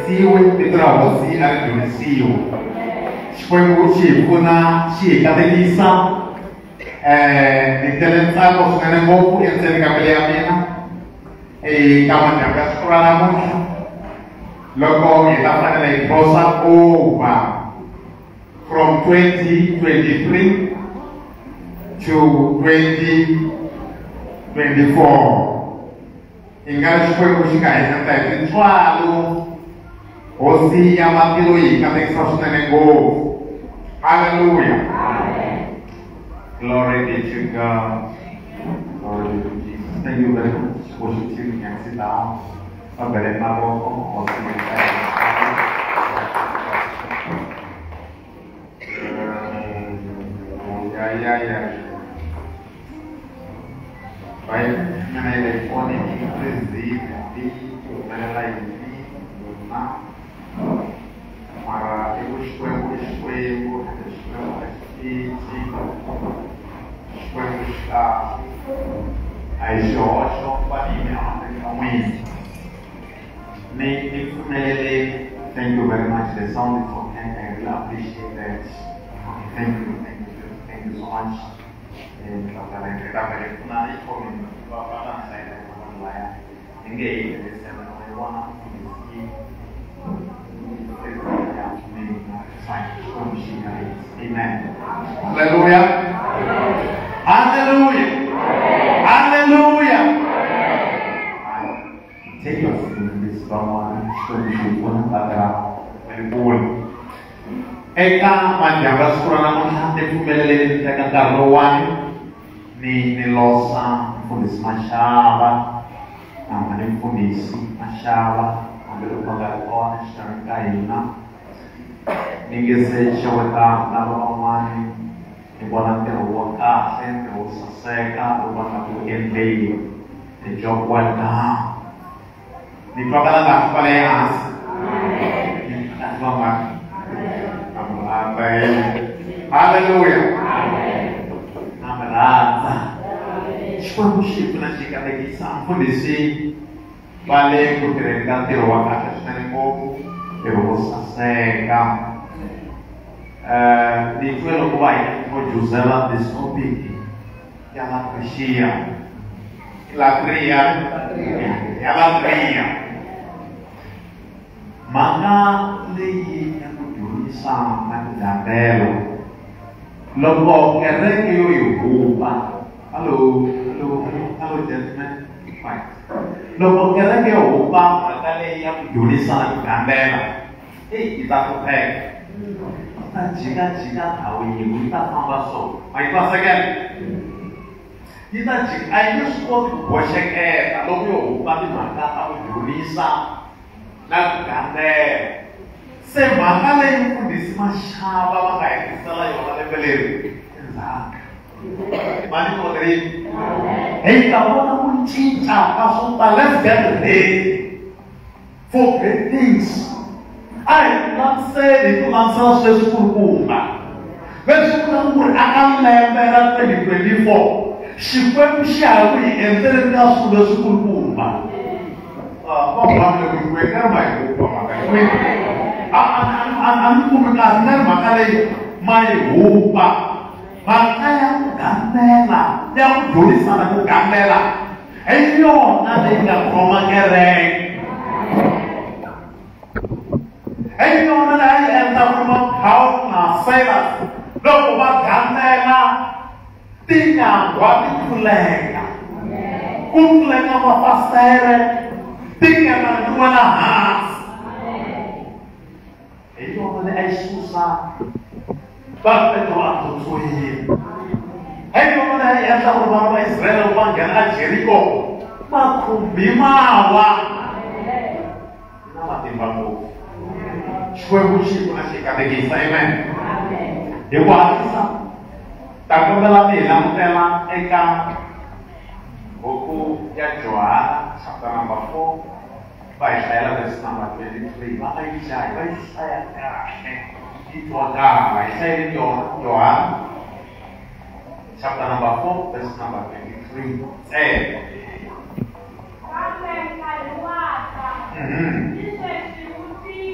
katekisiwe, vito ra hosi a ri dyondzisiwe. Xikwembu xi hi pfuna xi hi katekisa. Ni tele ntsako swinene ngopfu endzeni ka mbilu ya mina eka madyambu ya siku ra namuntlha loko hi ta fanela hi crossa over from 2023 to 2024. Hi nga ri Xikwembu xi nga hi endla hi tintswalo, hosi ya matilo yi hi katekisa swinene ngopfu. Hallelujah. Glory be to God. Glory be to Jesus. Thank you very much. Worship team, you can sit down. Yeah. Right? Thank you very much. The sound is okay. I really appreciate that. Okay, thank you, thank you, thank you so much. Amen. Hallelujah. Hallelujah. Hallelujah. Take your seat, please. Eka madyambu ya siku ra namuntlha ni pfumeleleni ni teka nkarhi lowuwani ni losa mfundhisi Mashava na ni mfundhisi Mashava hambiloko va nga ri kona exikarhini ka hina. Ni nge se xeweta lava van'wani ni vona ntirho wa kahle, ntirho wo saseka lowu va nga ku endleni. The job well done. Ni twakala kahle kwale ehansi. Hallelujah. Na mi rhandza. Xikwembu xi pfuna xi katekisa mfundhisi va le ku tirheni ka ntirho wa kahle swinene ngopfu, ntirho wo saseka. Ni twe loko va hi introducela this topic ya latria. Latria. Ya latria. Mhaka leyi ya ku dyondzisa na ku gambela loko kereke yo yi hupa. Hello, hello, hello, gentlemen. Fine. Loko kereke yo hupa mhaka leyi ya ku dyondzisa na ku gambela, yi ta hlupheka. Yi ta jikajika ndhawu yin'we, yi ta famba so. Ma yi twa sekela? Yi ta jika, a yi nge swi koti ku boxeketa loko yo hupa timhaka ta ku dyondzisa na ku gambela. Se mhaka leyi mfundhisi Mashava va nga hetisela yona lembe leri endzhaku. Mani koterini? Hi ta vona ku cinca ka swo tala. Let's get ready for great things. A hi lulamiseni, hi lulamisela sweswi kulukumba. Leswi vulaka ku ri aka lembe ra 2024 Xikwembu xi ha ku hi endleleni ka swilo leswi kulukumba. A ni kumi kahle na mhaka leyi ma yi hupa. Mhaka ya ku gambela, ya ku dyondzisana ku gambela hi yona leyi nga khoma kereke. Hi yona leyi endla ku ri Paul na Silas loko va gambela tinyangwa ti pfuleka, ku pfuleka mafasitere, ti nghena ti wela hansi. Hi yona leyi a yi susa va Petro a khotsiwile. Hi yona leyi a yi endla ku ri vana va Israyele loko va nghena eJeriko makhumbi mawa. Na matimba ngopfu. Xikwembu xi pfuna xi katekisa. Amen. Hi ku hatlisa ta kombela mi hi langutela eka buku ya Johana chapter number 4 va hi hlayela verse number 23. Va nga yi hlayi, va yi hlaya kahle yi twakala. Hi hlayeleni yona Johana chapter number 4 verse number 23. Kambe nkarhi wa ta, ni sweswi wu tile.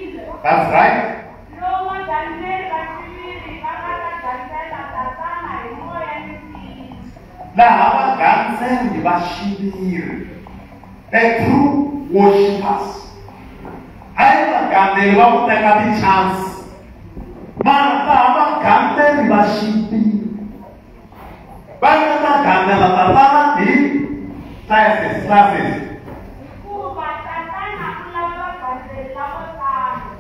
That's right. Laha vagandzeri va xiviri, the true worshippers. A hi vagandzeri va ku teka ti-chance, mara laha vagandzeri va xiviri va nga ta gandzela Tatana hi classes. Hikuva Tatana u lava vagandzeri lavo tano.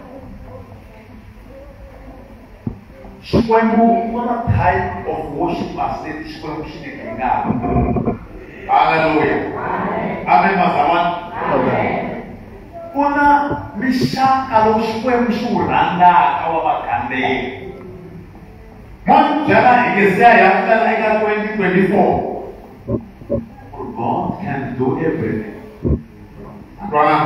Xikwembu ku na type of worshippers leti Xikwembu xi ti dingaka. Hallelujah. Amen, mazalwana. Ku na mixaka lowu Xikwembu xi wu rhandzaka wa vagandzeri. Mo ni byela hi nge se ya fela eka 2024. For God can do everything. Twana?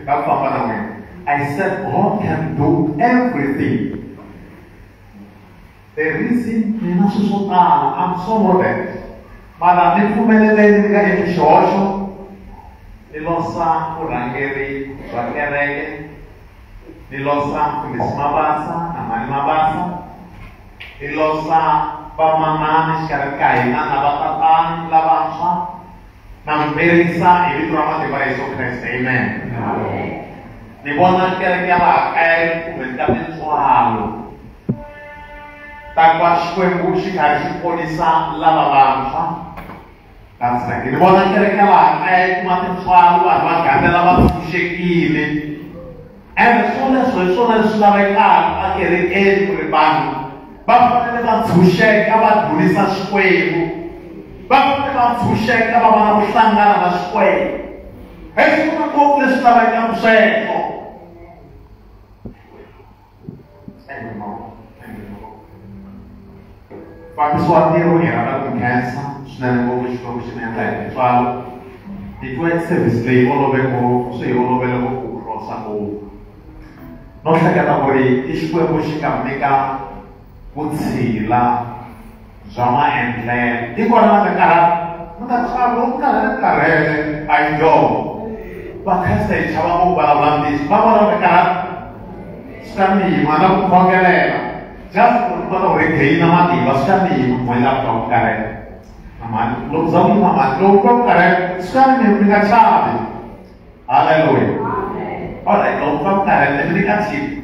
Ka famba na n'wina. I said God can do everything. The reason mina swilo swo tala, I'm so modest. Mara ni pfumeleleni ni nga endli xihoxo, ni losa vurhangeri bya kereke, ni losa Mfundhisi Mabasa na Mhani Mabasa, ni losa vamanani xikarhi ka hina na vatatani lavantshwa, na mi perisa hi vito ra matimba ya Yesu Kreste. Amen. Ni vona kereke ya laha kaya yi ri kumeni ka tintswalo ta ku va Xikwembu xi karhi xi ponisa lava vantshwa. That's right. Ni vona kereke ya laha kaya yi kuma tintswalo, vanhu va gandzela va tshunxekile. Ende swoleswo hi swona leswi lavekaka ekerekeni, ku ri vanhu va fanele va tshunxeka va dzunisa Xikwembu, va fanele va tshunxeka va va na ku hlangana na Xikwembu. Hi swona ngopfu leswi lavekaka sweswo. Fambisi wa ntirho hi rhandza ku nkhensa swinene ngopfu Xikwembu xi mi endla hi tintswalo. Hi twa service leyi olove ngopfu, swi hi olovele ngopfu ku crossa ngopfu. No hleketa ku ri i Xikwembu xi nga mi nyika vutshila bya maendlelo. Hi kona la nga karhala, mi nga chavi, loko mi karhele mi karhele, a hi njhovo. Vakreste hi chava ngopfu vulavula ntiyiso, va vona mi karhala, swi ta mi yima na ku khongelela. Just ku kota ku regain matimba, swi ta mi yima n'we la ku karhele. Mhani, loko za ku yima mhani, loko ku karhele, swi ta mi yima, mi nga chavi. Hallelujah. All right, loko ku karhele, mi nyika tip.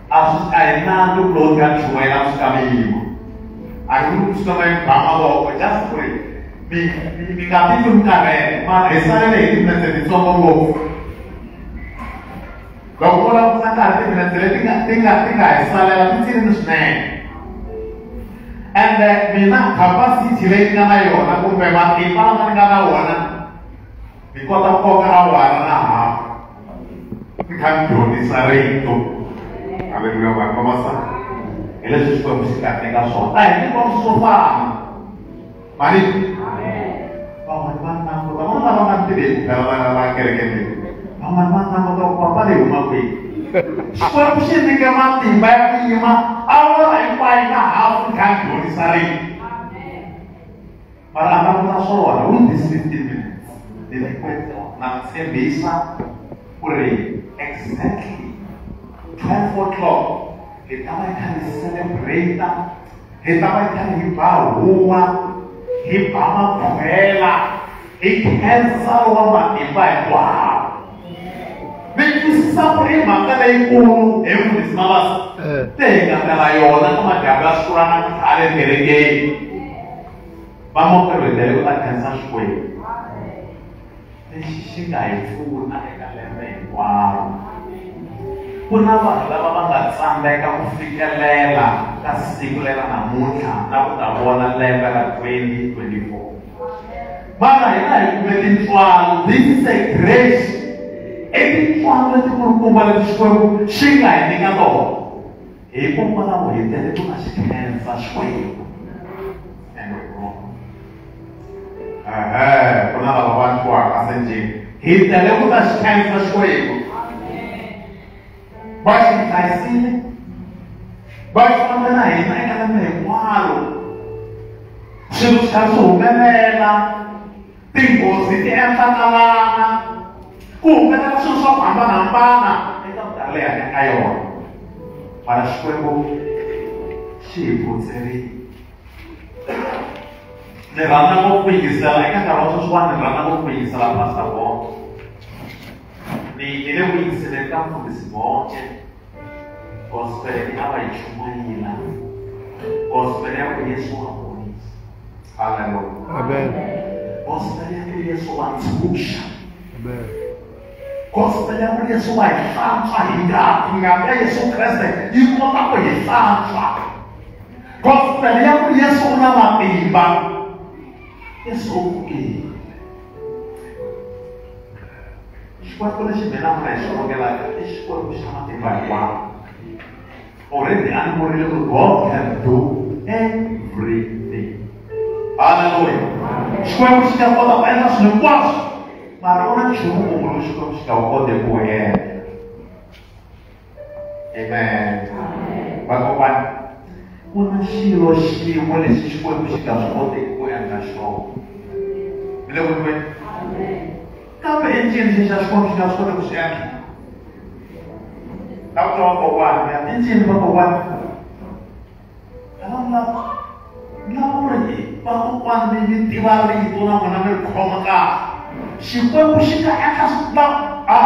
A swi a hi nandzu ku lowu nga chumayela swi ta mi yima. A hi vuli ku swi ta mi ba mavoko, just ku ri mi nga titwi mi karhele, mara hi salele hi timinetse titsongo ngopfu. Loko u langutisa nkarhi, timinetse leti nga hi salela ti tsinini swinene. Ende mina capacity leyi ni nga na yona kumbe matimba lama ni nga na wona, ni kota ku koka awara na hafu ni kha ni dyondzisa rito. Hallelujah, vanhu va Masana. Hi leswi Xikwembu xi nga nyika swona. A hi nyikiwa swilo swo fana. Mani? Van'wani va languta, van'wana lava nga ni tiveki phela va va kerekeni leyi. Van'wani va languta ku papa leyi huma kwihi. Xikwembu xi nyike matimba ya ku yima awara hinkwayo na hafu ni kha ni dyondzisa rito. Mara a nga vula swona within these 15 minutes. Ni na mi tshembisa ku ri exactly 12 o'clock hi ta va hi kha hi celebrate, hi ta va hi kha hi ba huwa, hi ba makhwela, hi khensa wa matimba hinkwawo. Mi twisisa ku ri mhaka leyikulu hi Mfundhisi Mabasa te hi nga tela yona ka madyambu ya siku ra namuntlha le kerekeni. Vamakwerhu hi tele ku ta khensa Xikwembu lexi xi nga hi pfuna eka lembe hinkwaro. Ku na vanhu lava va nga tsandzeka ku fikelela ka siku leri namuntlha na ku ta vona lembe ra 2024. Mara hina hi kume tintswalo. This is a grace. I tintswalo letikulukumba leti Xikwembu xi nga hi nyika tona. Hikokwalaho hi tele ku ta xi khensa Xikwembu. Ku na lava va twiwaka se njhe. Hi tele ku ta xi khensa Xikwembu. Va xi hlayisile, va xi fambe na hina eka lembe hinkwaro. Swilo swi kha swi humelela, tinghozi ti endlakalana, ku humelela swilo swa ku hambanahambana eka leyi hanya ka yona mara Xikwembu xi hi pfutserile. Ni rhandza ngopfu ku yingisela eka nkarhi wa sweswiwani, ni rhandza ngopfu ku yingisela Pastor Bonke. Ni le ku yingiseleni ka mfundhisi Bonke. Gospel a va yi chumayela, gospel ya ku Yesu wa ponisa. Haleluya, amen. Gospel ya ku Yesu wa ntshunxa, amen. Gospel ya ku Yesu wa hi hlantswa hi ngati, ngati ya Yesu Kreste yi kota ku hi hlantswa. Gospel ya ku Yesu u na matimba, Yesu u pfukile. Xikwembu lexi mina n'wina hi xi khongelaka i Xikwembu xa matimba hinkwawo. Already a ni vurile ku God can do everything. Haleluya. Xikwembu xi nga kota ku endla swilo hinkwaswo, mara ku na nchumu wun'we lowu Xikwembu xi nga wu koteki ku wu endla. Amen. Vakokwani, ku na xilo xin'we lexi Xikwembu xi nga swi koteki ku endla xona. Mi le ku tweni? Kambe i ncini lexi xa Xikwembu xi nga swi koteki ku xi endla? La ku twa vakokwani, i ncini vakokwani? Lava ku ri vakokwani mi tiva rito na n'wina mi ri khoma kahle. Xikwembu xi nga endla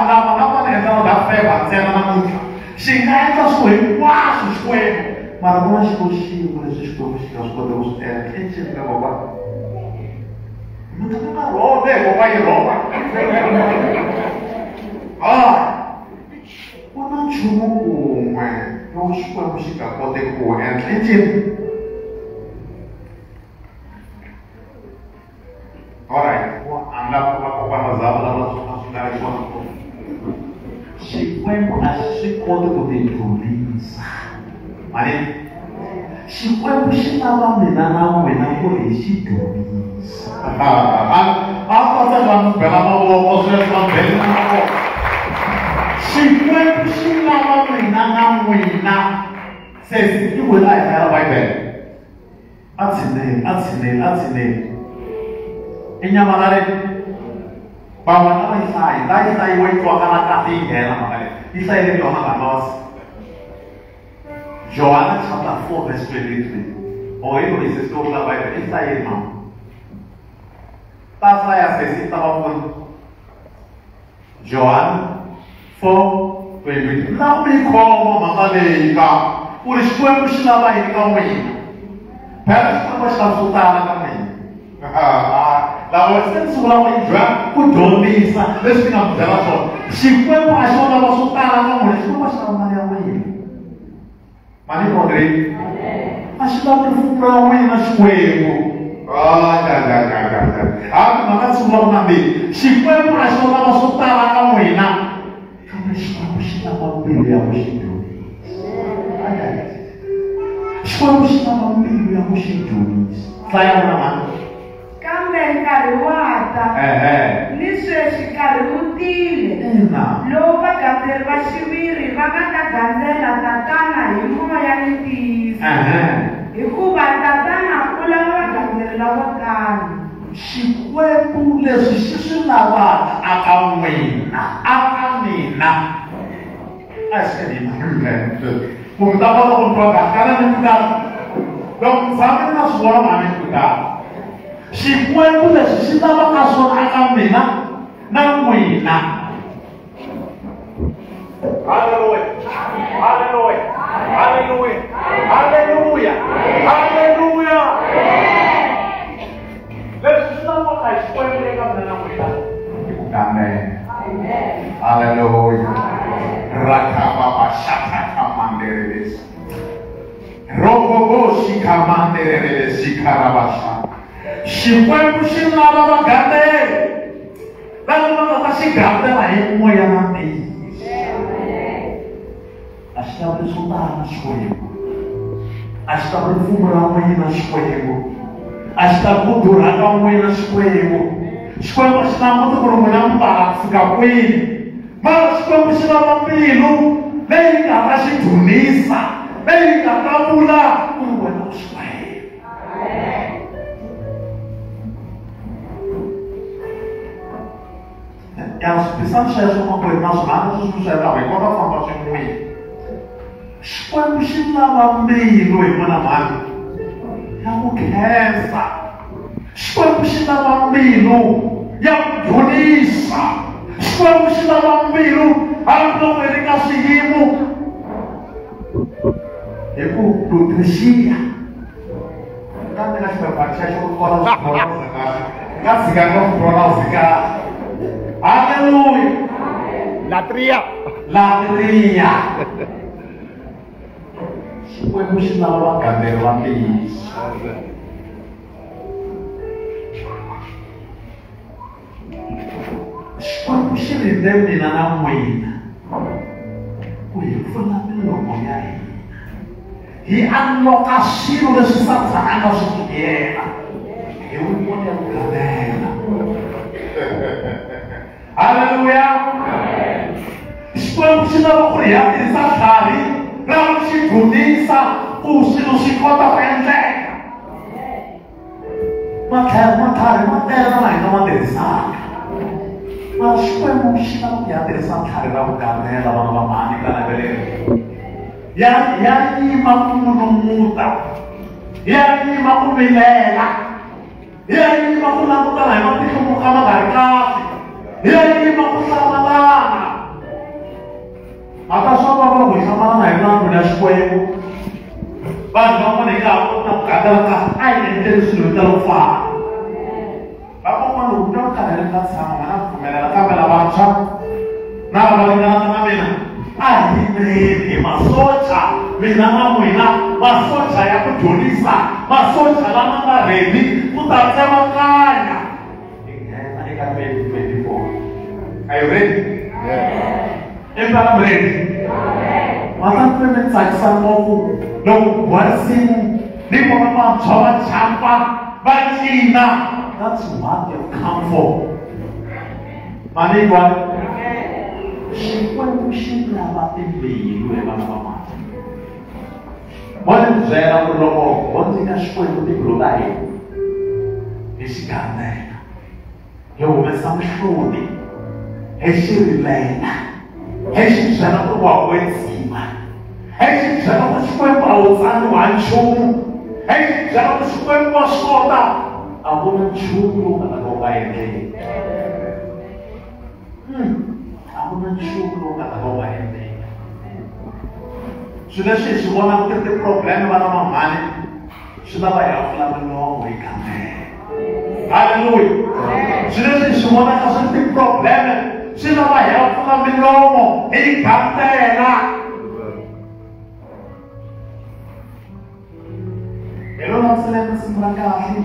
lava nga va endla va feva ntsena namuntlha, xi nga endla swilo hinkwaswo Xikwembu, mara ku na xilo xin'we lexi Xikwembu xi nga swi koteki ku swi endla. I ncini ka kokwani? Mi nga nga rhove kokwa yi rhova. Ku na nchumu wun'we lowu Xikwembu xi nga koteki ku wu endla. I ncini? Alright, a ni lavi ku vakokwana va za va vulavula swona swi nga ri swona. Xikwembu a xi swi koti ku tidyondzisa. Mani Xikwembu xi lava mina na n'wina ku ri hi xi dyondzisa. A kota va mi bela mavoko sweswo, va bela mavoko. Xikwembu xi lava mina na n'wina. Sesi i wena a hi hlayela Bibele. A tshineli, a tshineli, a tshineli. I nyamalale van'wana a va yi hlayi, la yi hlayiwa yi twakala kahle yi nghena mhaka leyi. Yi hlayeleni yona Nganosi. Johanna chapter 4 verse 23. Oh, hi loyi sesi lowu hlaya Bibele, i hlayeni mama. Ta hlaya sesi ta va pfuna. Johanna 4:23. La ku mi khoma mhaka leyi ka ku ri Xikwembu xi lava yini ka n'wina. Phela Xikwembu xi lava swo tala ka n'wina. Lava se ni sungula ku dya ku dyondzisa leswi ni nga mi byela swona. Xikwembu a xi lava swo tala ka n'wina, Xikwembu a xi lava mali ya n'wina. Mali Rodrigue, a xi lava rifumo ra n'wina Xikwembu. Hambi mhaka sungula ku nambili, Xikwembu a xi lava swo tala ka n'wina, kambe Xikwembu xi lava mbilu ya ku xi dyondzisa. Xikwembu xi lava mbilu ya ku xi dyondzisa. Hlaya n'wana mhani. Kambe nkarhi wa ta, ni sweswi nkarhi wu tile, lowu vagandzeri va xiviri va nga ta gandzela Tatana hi moya ni ntiyiso, hikuva Tatana u lava vagandzeri lavo tano. Xikwembu leswi xi swi lavaka aka n'wina, aka mina. A hi swi endli mhani ku mi ta kota ku twa kahle, kana ni twi kahle. Loko mi tshama ni nga swi vona mhani ni twi kahle. Xikwembu leswi xi lavaka swona aka mina na n'wina. Haleluya, haleluya, haleluya, haleluya, haleluya. Leswi swi lavaka hi Xikwembu eka mina na n'wina i ku gandzela. Haleluya. Rakababashatakamanderelesi. Roboboshikamanderelesi karabasha. Xikwembu xi lava vagandzeri lava va nga ta xi gandzela hi moya na ntiyiso. A xi lavi swo tala Xikwembu, a xi lavi rifumo ra n'wina Xikwembu, a xi lavi ku durha ka n'wina Xikwembu. Xikwembu a xi languti ku ri n'wina mi tala ku fika kwini, mara Xikwembu xi lava mbilu leyi nga ta xi dzunisa, leyi nga ta vula ku ri wena u Xikwembu. Ya swipisani sweswo makwenu na swona a swi swi endla hi kota famba swin'wini. Xikwembu xi lava mbilu hi n'wana mhani ya ku khensa. Xikwembu xi lava mbilu ya ku dzunisa. Xikwembu xi lava mbilu hambiloko hi ri ka swiyimo hi ku lutrixia. Kambe na xiphephana xexo ku kota swi pronounce kahle. Nga tshika nga swi pronounce kahle. Hallelujah. Latria. Latria. Xikwembu xi lava vagandzeri va ntiyiso. Xikwembu xi rindze mina na n'wina ku hi pfula milomo ya hina hi unlocka swilo leswi Sathana a nga swi tiyela hi wun'wana ya ku gandzela. Haleluya. Xikwembu xi lava ku ri hi ya tirhisa tlhari ra ku xi dzunisa ku swilo swi kota ku endleka. Matlhari ma tele na hina ma tirhisaka. Mara Xikwembu xi lava ku ya tirhisa tlhari ra ku gandzela vana va mhani ka naveleri. Ya yima ku munumuta, ya yima ku vilela, ya yima ku langutana hi matihlo mo ka ma nga ri kahle, ya yima ku hlamalana. Mhaka swa vava loko hi hlamalana hi ndlwini ya Xikwembu. Vanhu van'wana hi nga ha koti na ku gandzela kahle, a hi endleni swilo hi ndlela yo fana. Vakon'wana loko mi twa karhele mi ta tshama n'wina mi pfumelela, kambe lavantshwa na lava ringanaka na mina a hi yimeni hi masocha, mina na n'wina masocha ya ku dyondzisa, masocha lama nga ready ku ta tsemakanya hi nghena eka 2024. Are you ready? Yeah. Empa I'm ready. Mata mi tsakisa ngopfu loko ku biwa risimu ni vona vantshwa va jampa va cina. That's what you've come for. Manigwa. Xikwembu xi lava timbilu hi vana va mati. Mo ni byela ku loko ho nyika Xikwembu timbilu ta hina hi xi gandzela, hi humesa mihloti, hi xi rilela, hi xi byela ku wa kwetsima, hi xi byela ku Xikwembu a wu tsaniwa ha nchumu, hi xi byela ku Xikwembu wa swi kota, a ku na nchumu lowu nga ta ka wu nga endleki. A ku na nchumu lowu nga ta ka wu nga endleki. Swilo leswi hi swi vonaka ku ri ti-problem vana va mhani swi lava hi pfula milomo hi gandzela. Haleluya. Swilo leswi hi swi vonaka swi ri ti-problem swi lava hi pfula milomo hi gandzela. Hi rona ntsena risimu ra kahle.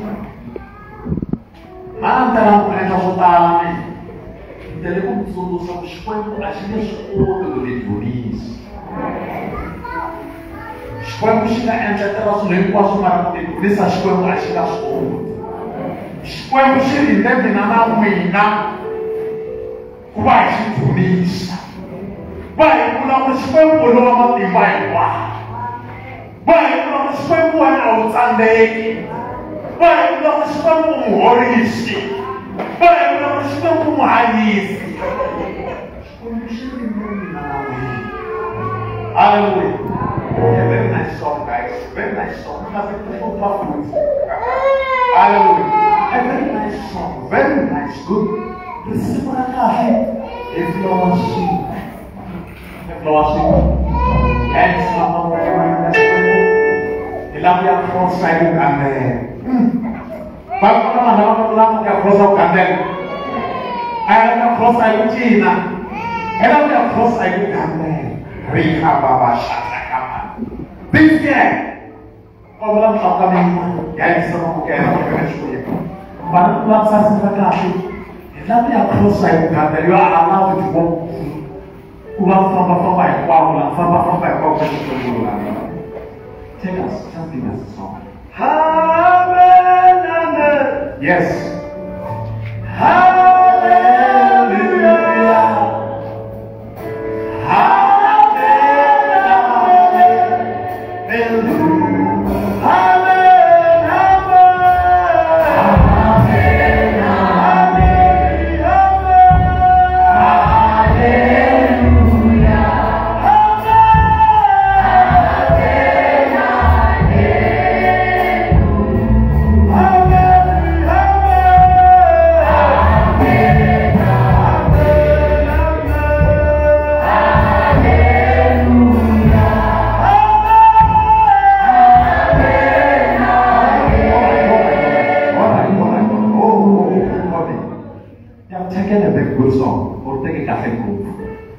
Mhani ni tala ku endla swo tala mina. Ni tele ku mi tsundzuxa ku Xikwembu a xi nge swi koti ku ti dyondzisa. Xikwembu xi nga endletela swilo hinkwaswo mara ku ti dyondzisa Xikwembu a xi nga swi koti. Xikwembu xi rindze mina na n'wina ku va hi xi dzunisa. Va hi vula ku Xikwembu lowa matimba hinkwawo. Va hi vula ku Xikwembu wena a wu tsandzeki. Va hi vula ku Xikwembu u muhorisi. Va hi vula ku Xikwembu u muhanyisi. Xikwembu xi rindze mina na n'wina. Hallelujah. A very nice song, guys. Very nice song. Hallelujah. A very nice song. Very nice. Good. Risimu ra kahle hi flowa swin'we. Hi flowa swin'we. Hands lama hi lava ku ya crossa hi ku gandzela. Va kona vanhu lava va lava ku ya crossa ku gandzela. A hi lava ku ya crossa hi ku cina. Hi lava ku ya crossa hi ku gandzela. Rika baba shata kama. This year, kombela mi tlakuka mi yima ya yisa mavoko eka Xikwembu. Vana ku lavisa risimu ra kahle hi lava ku ya crossa hi ku gandzela. You are allowed to walk ku va fambafamba hinkwako la fambafamba hinkwako ka Xikwembu la. Take us, just give us a song. Amen, amen. Yes. Hallelujah. Amen, amen. Amen, amen. Amen, Amen, amen.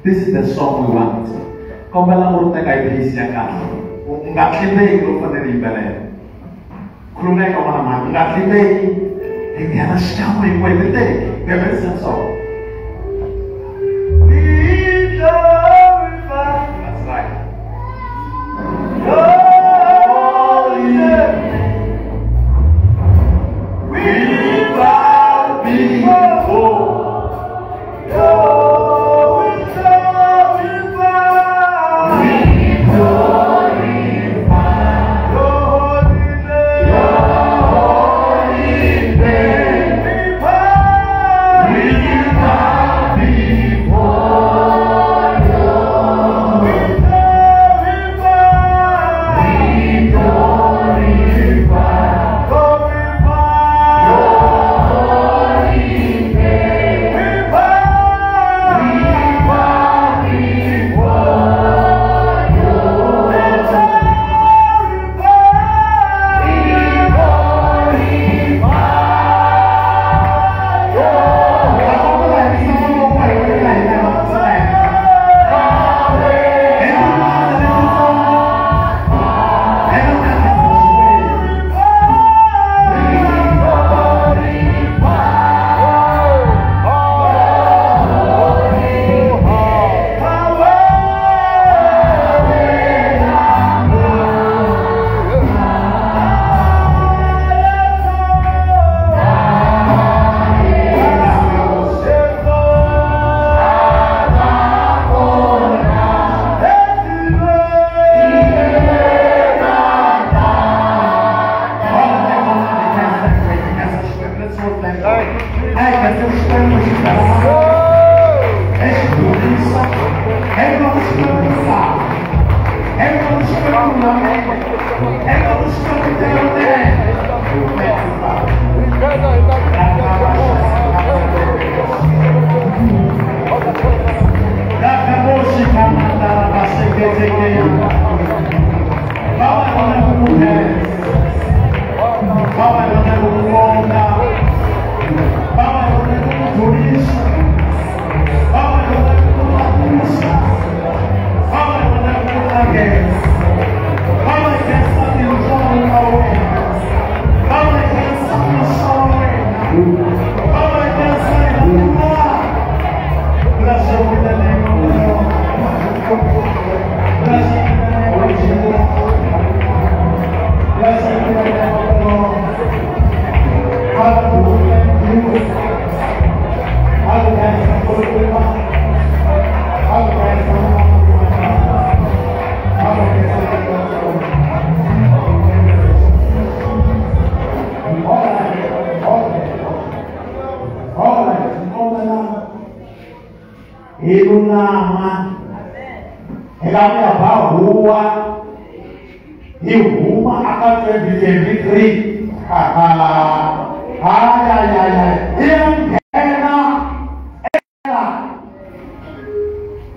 This is the song we want. Kombela u ri teka hi pace ya kahle. U nga tliveki loko fanele yimbelela. Khululeka n'wana mhani, u nga tliveki. Hi nghena xikan'we hinkwenu ri teki. The very same song. We glorify. That's right. Holy name. We bow before your.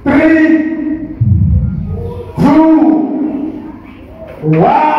3, 2, 1.